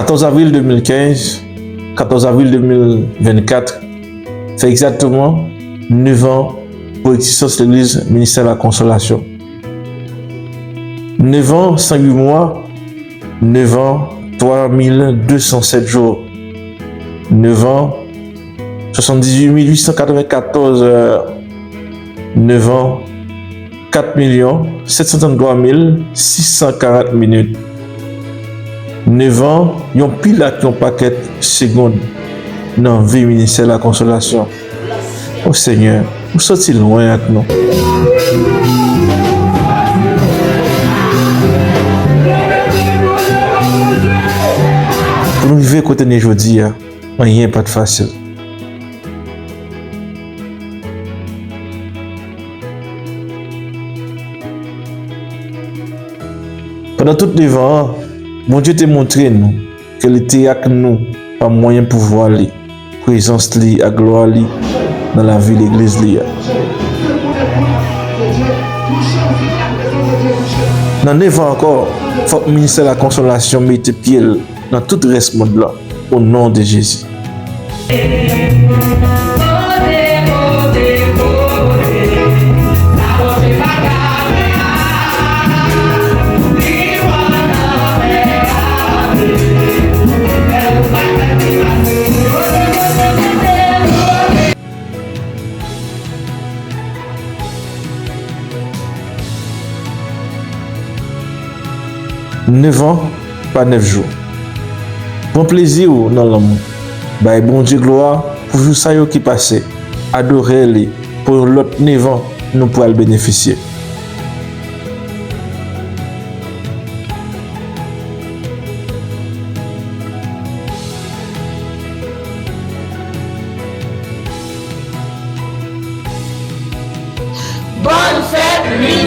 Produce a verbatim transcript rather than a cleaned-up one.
Katòz avril de mil kenz, katòz avril de mil vennkat, fè egzakteman nèf an pou egzistans legliz Ministè Lakonsolasyon. Nèf an, san uit mwa, nèf an, twa mil de san sèt jou, nèf an, swasanndizuit mil uit san katrevenkatòz è, nèf an, kat milyon sèt san tranntwa mil sis san karant minit, nèf an, yon pil ak yon pakèt segonn nan vi Ministè Lakonsolasyon. O Senyè, ou soti lwen ak nou. Pou nou rive kote n ye jodi a, anyen pa t fasil. Pandan tout nèf an an, Bondye te montre nou ke li te ak nou pa mwayen pouvwa li, prezans li ak glwa li nan lavi legliz li a. Nan nèf an ankò, fòk Ministè Lakonsolasyon mete pye l nan tout rès mond lan, o non de Jezi. Nèf an pa nèf jou. Pran plezi w nan lanmou. Bay Bondye glwa pou jou sa yo ki pase. Adore li pou yon lòt nèf an nou pral benefisye. Bòn fèt Ministè